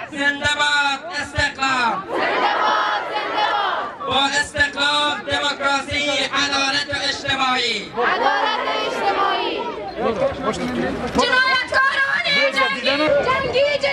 زنده باد استقلال. زنده باد، زنده باد. با استقلال، دموکراسی، عدالت اجتماعی. عدالت اجتماعی. جنایتکاران جنگی، جنگی.